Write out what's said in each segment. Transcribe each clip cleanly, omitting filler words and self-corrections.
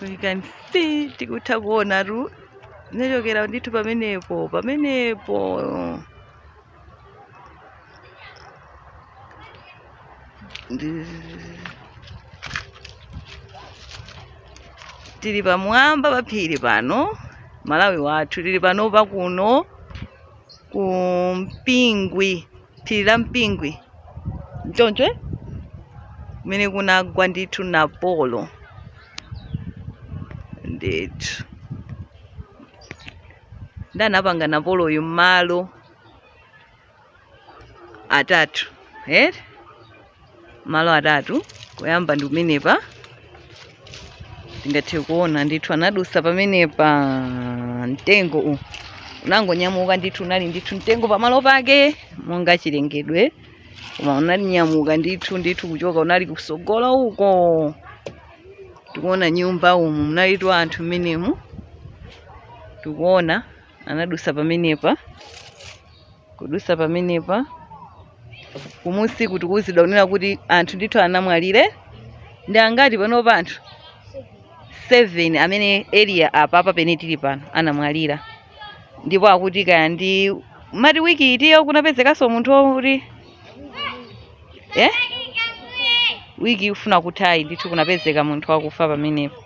We can see, tikutha kuona tu zinachokera ndithu pamenepo pamenepo. Tili pamwamba pa phiri pano, Malawi wathu. Tili panopa kuno ku Mpingwi, phiri la Mpingwi mchoncho, eh? Kumene kunagwa ndithu Napolo ndithu. Ndanapanga Napoloyu mmalo atatu, eh? Malo atatu. Kuyamba ndi kumenepa, tingathe kuona ndithu anadusa pamenepa. Mtengo u unangonyamuka ndithu, unali ndithu mtengo pamalo pake monga chilengedwe, koma unanyamuka ndithu ndithu kuchoka, unali kusogolo uko. Tikuona nyumba umu munalitu anthu mmenemu. Tikuona anadusa pamenepa, kudusa pamenepa kumusi kuti kuuzidwa kunena kuti anthu ndithu anamwalire ndi angati panopa? Anthu 7 amene area apapa pene tili pano anamwalira. Ndipo akuti kaya ndi mati wiki itiyo kunapezekanso munthu wokuti, eh? Wiki ikufuna kuthayi ndithu kunapezeka munthu wakufa pamenepo.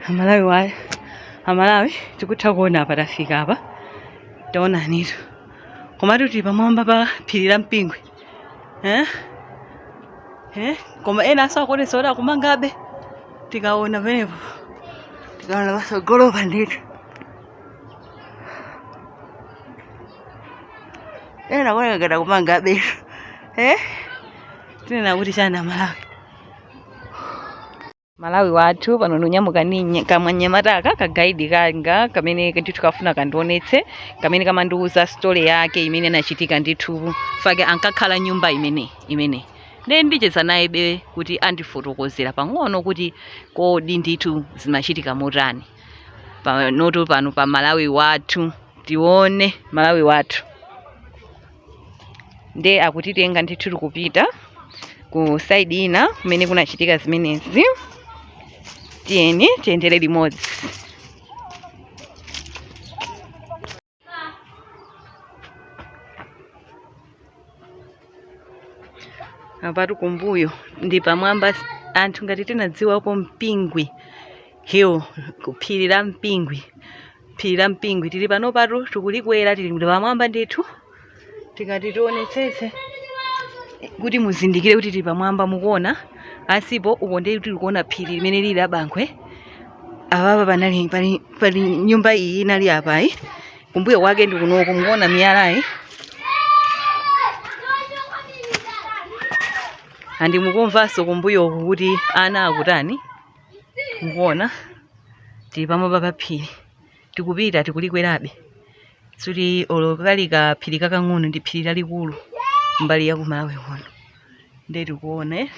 Amalawi wa Amalawi, tikutha kuona apa, tafika apa, taonanitu. Komatu tili pamwamba pa phiri la Mpingwe, eh? Eh? Koma ena asakuonetsa kuti akumangabe. Tikaona pamenepo, tikaona patsogolopa ndithu ena kuoneka ngati akumangabe, eh? Tinena kuti chani, Amalawi? Malawi wathu, pano ndinyamuka ni kamwanyamata aka, ka guide kanga kamene ndithu kafuna kandionetse, kamene kamandiuza story yake imene inachitika ndithu fake ankakhala nyumba imene. Ndiye ndicheza naye be kuti andifotokozera pang'ono kuti kodi ndithu zimachitika motani panotu pano pa Malawi wathu. Tione Malawi wathu. Nde akutitenga ndithu, tikupita ku side ina kumene kunachitika zimenezi. Tiyeni tiyendere limodzi. Apatu kumbuyo ndi pamwamba. Anthu ngati tinadziwako Mpingwi Hill, ku phiri la Mpingwi, phiri la Mpingwi tili pano patu, tikulikwera, tili pamwamba ndithu. Tikati tionetsetse kuti muzindikire kuti tili pamwamba, mukuona asipo uko, ndiye tili kuona phiri limene lili la Bankhwe. Apapa panali pali nyumba iyi inali apayi, kumbuyo kwake ndi kunoko, mukuona miyalayi andi mukumvanso kumbuyoku kuti ana akutani. Mukuona tili pamwamba pa phiri, tikupita, tikulikwerabe. Sikuti olo kali kaphiri kakang'ono, ndi phiri lalikulu mbali ya kumalawi kuno. Ndiye tikuona, eh?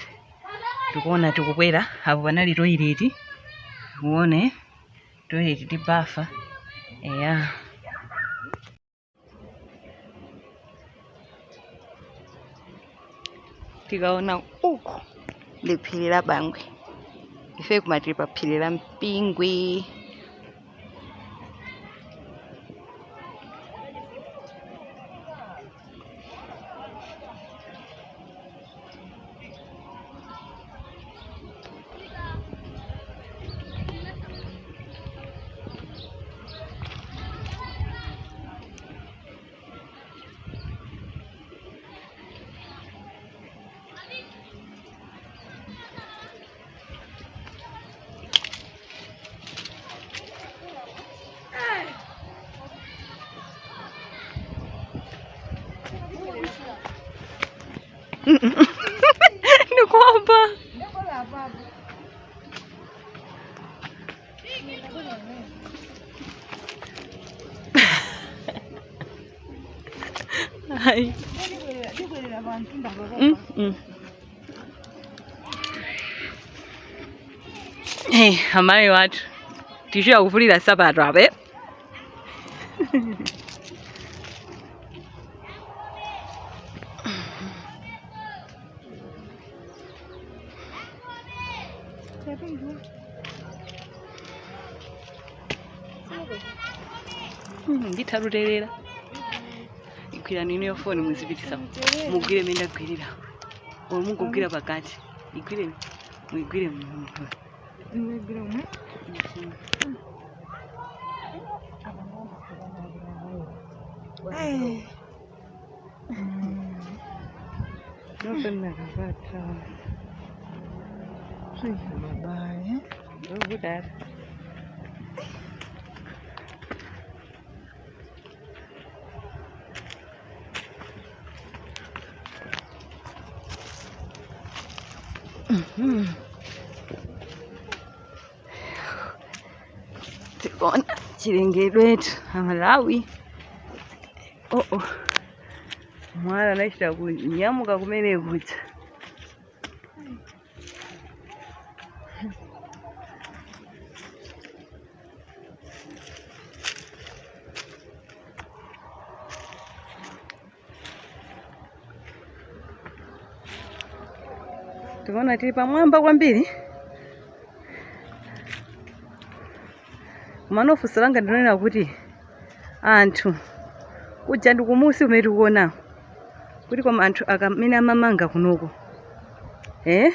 Tikuona tikukwera. Apo panali toilet, tikuona, eh? Toilet ndi bafa, eya. Tikaona uku ndi phiri la Bangwe, ife kuma tili pa phiri la Mpingwe. Ndikuopa. Ayi. Hey, amayi wathu tichita kuvulira nsapato ape. Ndithaluterera igwirani ino foni muzipitisa, mugwire mene ndagwirira, or mungogwira pakati, igwire, muigwire. Ndofanakavata. Mabaya. Ndokudaro. Tikuona chilengedwetu amalawi. Oh oh. Mwala anachita kunyamuka kumene kuja. Tikuona tili pamwamba kwambiri. Komano funso langa ndinonena kuti anthu kuja ndi kumusi kumene tikuona kuti, koma anthu akamene amamanga kunoko, eh?